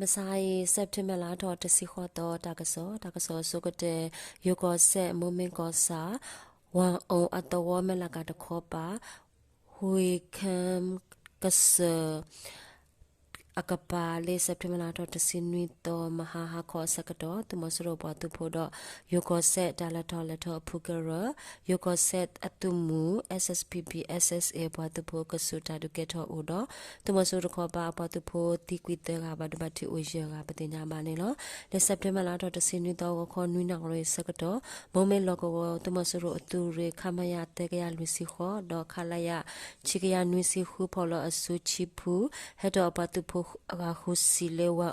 မုၢ်မဆါအံၤ September လါထီၣ်တဆံဃိးသီ တၢ်ကစီၣ်, တၢ်ကစီၣ်အဆိကတၢၢ်, ယိၤကီၢ်စဲၣ် မိၢ်မ့ၢ်ကီၢ်ဆၣ် ဝၤအိၣ်အသဝီမဲၢ်လးကးတခီပၤ ဟူၣ်ခၢၣ်ကစၢၢ် အကပၤလၢ September လါထီၣ်တဆံနွံသီ မဟါဟါခီအဆၢကတီၢ် သုးမီၤစိရိၤပှၤသုးဖိဒီး ယိၤကီၢ်စဲၣ်တၢ်လဲၤထီၣ်လဲၤထီအဖုကရၢ, ယိၤကီၢ်စဲၣ်အသုးမုၢ် SSPP SSA အပှၤသုးဖိကဆူးတၢ်ဒုးကဲထီၣ်အိၣ်ဒီး သုးမီၤစိရိၤတခီပၤအပှၤသုးဖိသံကွံာ်သၢဂၤ ဘၣ်ဒိဘၣ်ထံးအိၣ်ယဲၢ်ဂၤ ပသ့ၣ်ညါဘၣ်န့ၣ်လီၤ. လၢ September လါထီၣ်တဆံနွံသီ ဂီၤခီနွံနၣ်ရံၣ်အဆၢကတီၢ် မိၢ်မ့ၢ်လီၢ်ကဝီၤ သုးမီၤစိရိၤအသုးရ့ၣ် ခမရ သၢကယၤလွံၢ်ဆံဃိး ဒီး ခလရ ခံကယၤနွံဆံဃု ဖီၣ်လီၤအစုဆံဖု ဟဲထီၣ်အပှၤသုးဖိအဂၤဃုဆံလၢ ဝၤ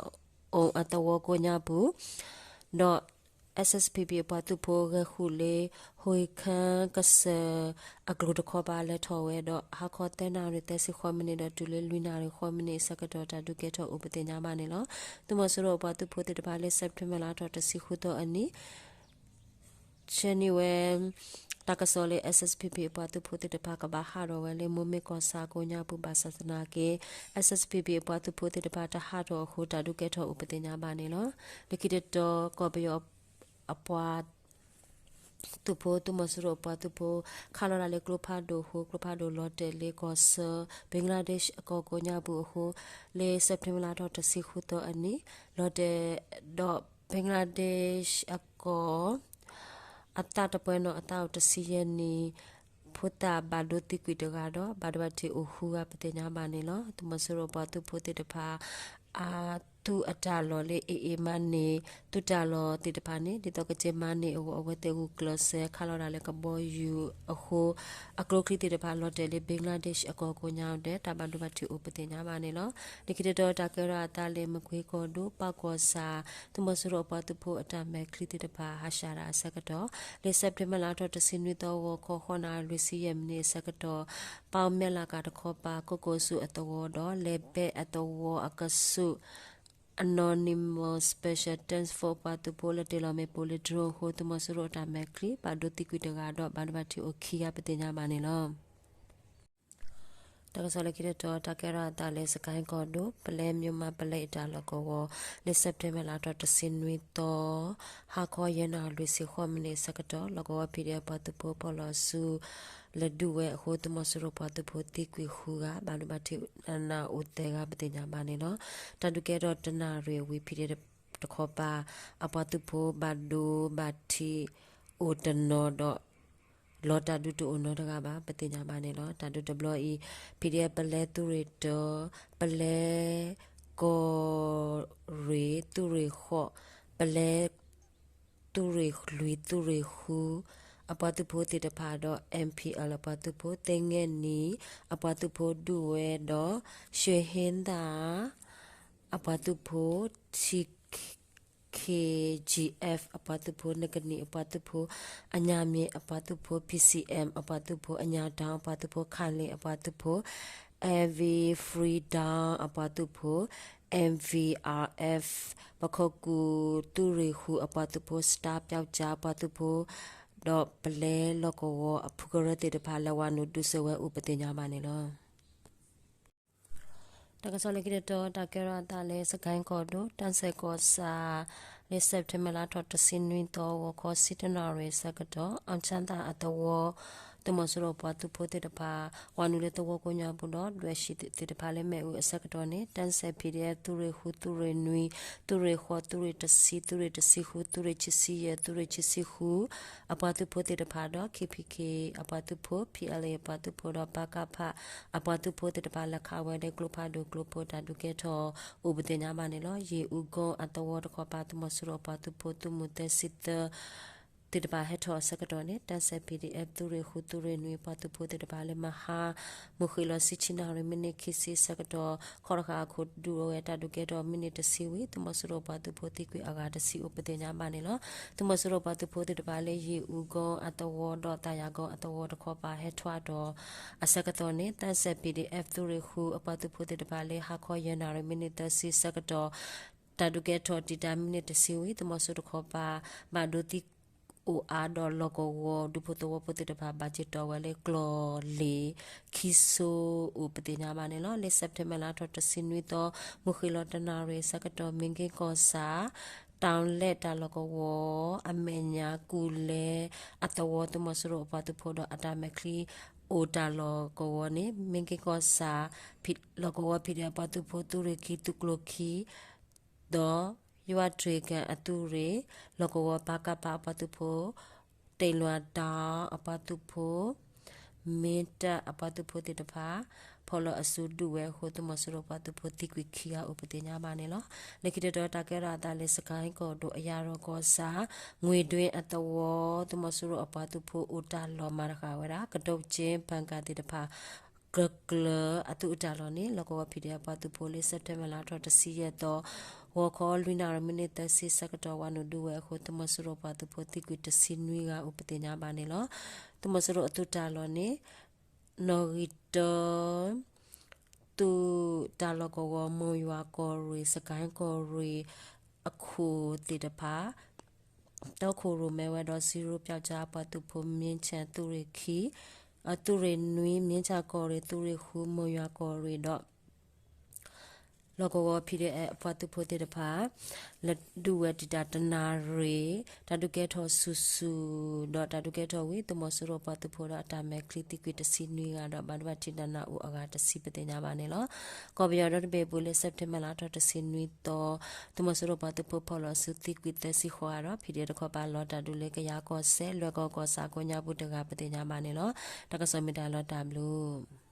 အိၣ်အသဝီကိးညါပူၤ ဒီး SSPP အပှၤသုးဖိဂဲၤဃုာ်လၢ ဟူၣ်ခၢၣ်ကစၢၢ်အကျိၤတခီပၤ လဲၤထီၣ်ဝဲဒီး ဟါခီသၢနၣ်ရံၣ်သၢဆံဃိးမံးနံးဒီး တုၤလၢလွံၢ်နၣ်ရံၣ်ဃိးမံးနံးအဆၢကတီၢ် တၢ်ဒုးကဲထီၣ်အိၣ် ပသ့ၣ်ညါဘၣ်န့ၣ်လီၤ. သုးမီၤစိရိၤအပှၤသုးဖိသ့ၣ်တဖၣ်လၢ September လါထီၣ်တဆံဃုသီအနံၤ ဆှၢန့ၢ်ဝဲ တၢ်ကစီၣ်လၢ SSPP အပှၤသုးဖိသ့ၣ်တဖၣ်ကဘၣ်ဟးထီၣ်ဝဲလၢမိၢ်မ့ၢ်ကီၢ်ဆၣ်ကိးညါပူၤ ဘၣ်ဆၣ်သနာ်က့ SSPP အပှၤသုးဖိသ့ၣ်တဖၣ်တဟးထီၣ်အဃိ တၢ်ဒုးကဲထီၣ်အိၣ် ပသ့ၣ်ညါဘၣ်န့ၣ်လီၤ. လၢခံတတီၤ ကီၢ်ပယီၤအပှၤ သုးဖိ သုးမီၤစိရိၤအပှၤသုးဖိ ခးလီၤတၢ်လၢကျိဖးဒိၣ်အဃိ ကျိဖးဒိၣ်လီၤတဲာ်လၢကီၢ်ဆၢ Bangladesh အကီၢ်ကိးညါပူၤအဃိ လၢ September လါထီၣ်တဆံဃုသီအနံၤ လီၤတဲာ်ဒီး Bangladesh အကီၢ် အသးတပှဲၤနီၣ် အသးအိၣ်တဆံယဲၢ်နံၣ် ဖိသၣ်ဘၣ်ဒိသံကွံာ်တဂၤဒီး ဘၣ်ဒိဘၣ်ထံးအိၣ်ဃုဂၤ ပသ့ၣ်ညါဘၣ်န့ၣ်လီၤ. သုးမီၤစိရိၤအပှၤသုးဖိသ့ၣ်တဖၣ် အသုးအတၢ်လီၢ်လၢ AA မၤန့ၢ် သုးတၢ်လီၢ်သ့ၣ်တဖၣ်န့ၣ် ဒ်သိးကက့ၤမၤန့ၢ်အဂီၢ် အဝဲသ့ၣ်ဂုာ်ကျဲးစၢးခးလီၤတၢ်လၢကဘီယူၤအဃိ အကျိချံသ့ၣ်တဖၣ်လီၤတဲာ်လၢ Bangladesh အကီၢ်ကိးညါဒဲး တၢ်ဘၣ်ဒိဘၣ်ထံးအိၣ် ပသ့ၣ်ညါဘၣ်န့ၣ်လီၤ. လၢခံတတီၤ တၢ်ကဲထီၣ်အသးလၢ မကွ့ၤကီၢ်ဒိၣ် ပၢ်ကီၢ်ဆၣ် သုးမီၤစိရိၤအပှၤသုးဖိအတၢ်မဲာ်ချံသ့ၣ်တဖၣ် ဟးဆှဲးတၢ်အဆၢကတီၢ် လၢ September လါထီၣ်တဆံနွံသီ ဂီၤခီဃိးနၣ်ရံၣ်လွံၢ်ဆံယဲၢ်မံးနံးအဆၢကတီၢ် ပၢ်မဲၢ်လးကးတခီပၤ ကီၢ်ကိၣ်စူၣ်အသဝီဒီး လဲၤဘဲအသဝီအကဆူး Anonymous Special Task Force ပှၤသုးဖိလၢတ့ၢ်လီၤမ့ၣ်ပိၢ်လၢ drone အဃိ သုးမီၤစိရိၤအတၢ်မဲာ်ချံ ဘၣ်ဒိသံကွံာ်တဂၤဒီး ဘၣ်ဒိဘၣ်ထံးအိၣ်ခံဂၤ ပသ့ၣ်ညါဘၣ်န့ၣ်လီၤ. တၢ်ကစီၣ်လၢခံတတီၤ တၢ်ကဲထီၣ်အသးလၢ စကဲၣ်ကီၢ်ဒိၣ် ပလဲမၠိၣ်မးပလဲအတၢ်လီၢ်ကဝီၤ လၢ September လါထီၣ်တဆံနွံသီ ဟါခီယဲၢ်နၣ်ရံၣ်လွံၢ်ဆံဃိးမံးနံးအဆၢကတီၢ် လီၢ်ကဝီၤ PDF ပှၤသုးဖိဖီၣ်လီၤအစု လဲၤဒုးဝဲအဃိ သုးမီၤစိရိၤပှၤသုးဖိသံကွံာ်ဃုဂၤ ဘၣ်ဒိဘၣ်ထံးနးနးအိၣ်သၢဂၤ ပသ့ၣ်ညါဘၣ်န့ၣ်လီၤ. တၢ်ဒုးကဲထီၣ်တနၣ်ရံၣ်အဝံၤ PDF တခီပၤ အပှၤသုးဖိဘၣ်ဒိဘၣ်ထံးအိၣ်တနီၤဒီး လီၤတၢ်ဒုးတအိၣ်နီတဂၤဘၣ် ပသ့ၣ်ညါဘၣ်န့ၣ်လီၤ. တၢ်ဒုးတဘျီအံၤ PDF ပလဲသုးရ့ၣ်တၢ ပလဲကီၢ်ရ့ၣ် သုးရ့ၣ်ဃိး ပလဲ သုးရ့ၣ်လွံၢ် သုးရ့ၣ်ဃု အပှၤသုးဖိသ့ၣ်တဖၣ်ဒီး MPL အပှၤသုးဖိ သ့ၣ်ငဲၢ်နံၤ အပှၤသုးဖိဒုးဝဲဒီး ရှ့ၣ်ဟ့သၣ် အပှၤသုးဖိ ထံ KGF အပှၤသုးဖိ နကနံၣ် အပှၤသုးဖိ အညၣ်မ့ၢ် အပှၤသုးဖိ PCM အပှၤသုးဖိ အညၣ်တၢ် အပှၤသုးဖိ ခၣ်လ့ၣ် အပှၤသုးဖိ Every Freedom အပှၤသုးဖိ MVRF ပခိၣ်ကူၣ်သုးရ့ၣ်ဃု အပှၤသုးဖိ Star ပျောက်ကျား အပှၤသုးဖိ ဒီးပလဲလီၢ်ကဝီၤအဖုကရၢသ့ၣ်တဖၣ် လဲၤဝၤနုာ်ဒုးဆူၣ်ဝဲအိၣ် ပသ့ၣ်ညါဘၣ်န့ၣ်လီၤ. တၢ်ကစီၣ်လၢခံတတီၤ တၢ်ကဲထီၣ်အသးလၢ စကဲၣ်ကီၢ်ဒိၣ် တၢ်စဲးကီၢ်ဆၣ် လၢ September လါထီၣ်တဆံနွံသီ ဂီၤခီဆံတၢနၣ်ရံၣ်အဆၢကတီၢ် အီၣ်ဆၣ်သၣ်အသဝီ သုးမီၤစိရိၤပှၤသုးဖိသ့ၣ်တဖၣ် ဝၤနုာ်လၢသဝီကိးညါပူၤဒီး ဒွဲၣ်ဆံးသ့ၣ်တဖၣ်လၢမ့ၣ်အူအဆၢကတီၢ်န့ၣ် တၢ်စဲး PDF သုးရ့ၣ်ဃု သုးရ့ၣ်နွံ သုးရ့ၣ်ဃိး သုးရ့ၣ်တဆံ သုးရ့ၣ်တဆံဃု သုးရ့ၣ်ခံဆံယဲၢ် သုးရ့ၣ်ခံဆံဃု အပှၤသုးဖိသ့ၣ်တဖၣ်ဒီး KPK အပှၤသုးဖိ PLA အပှၤသုးဖိဒီး ပကဖ အပှၤသုးဖိသ့ၣ်တဖၣ် လဲၤခးဝဲလၢကျိဖးဒိၣ်ကျိဖိ တၢ်ဒုးကဲထီၣ်အိၣ် ပသ့ၣ်ညါဘၣ်န့ၣ်လီၤ. ယ့ၣ်အူကီၢ်အသဝီတခီပၤ သုးမီၤစိရိၤအပှၤသုးဖိ သုးမုၢ်သၢဆံသၢ သ့ၣ်တဖၣ်ဟဲထီၣ်အဆၢကတီၢ်န့ၣ် တၢ်စဲး PDF သုးရ့ၣ်ဃု သုးရ့ၣ်နွံ ပှၤသုးဖိသ့ၣ်တဖၣ်လၢ မဟါ မုၢ်ဃ့ၢ်လီၤဆံဆံနၣ်ရံၣ် မံးနံးခံဆံအဆၢကတီၢ် ခီၣ်တဃာ်အခိၣ်ဒုးဝဲ တၢ်ဒုးကဲထီၣ်မံးနံးတဆံဝံၤ သုးမီၤစိရိၤပှၤသုးဖိသံကွံာ်အဂၤတဆံအိၣ် ပသ့ၣ်ညါဘၣ်န့ၣ်လီၤ. သုးမီၤစိရိၤပှၤသုးဖိသ့ၣ်တဖၣ်လၢ ယ့ၣ်အူကီၢ်အသဝီဒီး သးယၤကီၢ်အသဝီတခီပၤ ဟဲထီၣ်အတီၢ်အဆၢကတီၢ်န့ၣ် တၢ်စဲး PDF သုးရ့ၣ်ဃု အပှၤသုးဖိသ့ၣ်တဖၣ်လၢ ဟါခီယဲၢ်နၣ်ရံၣ် မံးနံးသၢဆံအဆၢကတီၢ် တၢ်ဒုးကဲထီၣ်တံာ်တာ်မံးနံးတဆံဝံၤ သုးမီၤစိရိၤတခီပၤ ဘၣ်ဒိသံ အိၣ်အါဒီးလီၢ်ကဝီၤဒူဖိသဝီဖိသ့ၣ်တဖၣ် ဘၣ်စ့ၢ်တီၢ်ဝဲလၢကျီၢ်လ့ၣ်ခံစိအိၣ်ပသ့ၣ်ညါဘၣ်န့ၣ်လီၤ. လၢ September လါထီၣ်တဆံနွံသီ မုၢ်ဃ့ၢ်လီၤတနၣ်ရံၣ်ဆၢကတီၢ် မ့ၢ်က့ၤကီၢ်ဆၣ် တၢ်လဲၣ်တၢ်လီၢ်ကဝီၤ အမဲာ်ညါကူၣ်လဲအသဝီ သုးမီၤစိရိၤအပှၤသုးဖိဒီးအတၢ်မဲာ်ချံ အိၣ်တၢ်လီၢ်ကဝီၤန့ၣ် မ့ၢ်က့ၤကီၢ်ဆၣ် လီၢ်ကဝီၤ ဖံးဒဲး အပှၤသုးဖိ သုးရ့ၣ်ခံ သုးကျိၤခံ ဒီး ယွၤတြ့ၣ်ကၣ်အသုးရ့ၣ် လီၢ်ကဝီၤ ပကဖ အပှၤသုးဖိ တ့ၢ်လွၢ်တၢ်အပှၤသုးဖိ မ့ၢ်တၢ်အပှၤသုးဖိသ့ၣ်တဖၣ် ဖီၣ်လီၤအစုဒုးဝဲအဃိ သုးမီၤစိရိၤပှၤသုးဖိသံကွံာ်ခံဂၤ အိၣ်ပသ့ၣ်ညါဘၣ်န့ၣ်လီၤ. လၢခံတတီၤ တၢ်ကဲထီၣ်အသးလၢ စကဲၣ်ကီၢ်ဒိၣ်အယၤရီၢ်ကီၢ်ဆၣ် ငွေတွင်းအသဝီ သုးမီၤစိရိၤအပှၤသုးဖိအိၣ်တၢ်လီၢ်မၤတဃာ်ဝဲဒၣ် ကဒိးကၠ့ ဘၣ်ကၣ်သ့ၣ်တဖၣ် ကကျၢၤအသုးအတၢ်လီၢ်န့ၣ် လီၢ်ကဝီၤ ဖံးဒဲး အပှၤသုးဖိလၢ September လါထီၣ်တဆံယဲၢ်သီ ဂီၤခီလွံၢ်နၣ်ရံၣ်မံးနံးသၢဆံဆၢကတီၢ် ဝးနုာ်ဒုးဝဲအဃိ သုးမီၤစိရိၤပှၤသုးဖိသံကွံာ်တဆံနွံဂၤအိၣ်ပသ့ၣ်ညါဘၣ်န့ၣ်လီၤ. သုးမီၤစိရိၤအသုးတၢ်လီၢ်န့ၣ် နီၣ်ဂံၢ်တၢ သုးတၢ်လီၢ်ကဝီၤ မိၢ်ယွၤကီၢ်ရ့ၣ် စကဲၣ်ကီၢ်ရ့ၣ် အခိၣ်သ့ၣ်တဖၣ် တီခိၣ်ရိၣ်မဲဝဲဒီး စံရိပျီကၠါ အပှၤသုးဖိ မ့ၢ်ဆၣ်သုးရ့ၣ်ခံ အသုးရ့ၣ်နွံ မ့ၢ်ဆၣ်ကီၢ်ရ့ၣ် သုးရ့ၣ်ဃု မိၢ်ယွၤကီၢ်ရ့ၣ်ဒီး လီၢ်ကဝီၤ ဖံးဒဲး အပှၤသုးဖိသ့ၣ်တဖၣ် လဲၤဒုးဝဲတံာ်တာ်တနၣ်ရံၣ် တၢ်ဒုးကဲထီၣ်ဆူၣ်ဆူၣ်ဒီး တၢ်ဒုးကဲထီၣ်ဝံၤ သုးမီၤစိရိၤပှၤသုးဖိဒီးအတၢ်မဲာ်ချံသံကွံာ်တဆံနွံဂၤဒီး ဘၣ်ဒိဘၣ်ထံးတၢ်နၢ်အိၣ်အဂၤတဆံပသ့ၣ်ညါဘၣ်န့ၣ်လီၤ. ကီၢ်ပယီၤဒီတဘ့ၣ်အပူၤလၢ September လါထီၣ်တဆံနွံသီ သုးမီၤစိရိၤပှၤသုးဖိဖီၣ်လီၤစုသံကွံာ်သၢဆံဃိးဂၤဒီး ဖံးဒဲးတခီပၤလီၤတၢ်ဒုးလၢကယၤကီၢ်စဲၣ် လွဲၢ်ကီၢ်ကီၢ်ဆၣ်ကိးညါပူၤတဂၤပသ့ၣ်ညါဘၣ်န့ၣ်လီၤ. တၢ်ကစီၣ်မ့ၢ်တၢ်လီၤတၢ်ဘျုး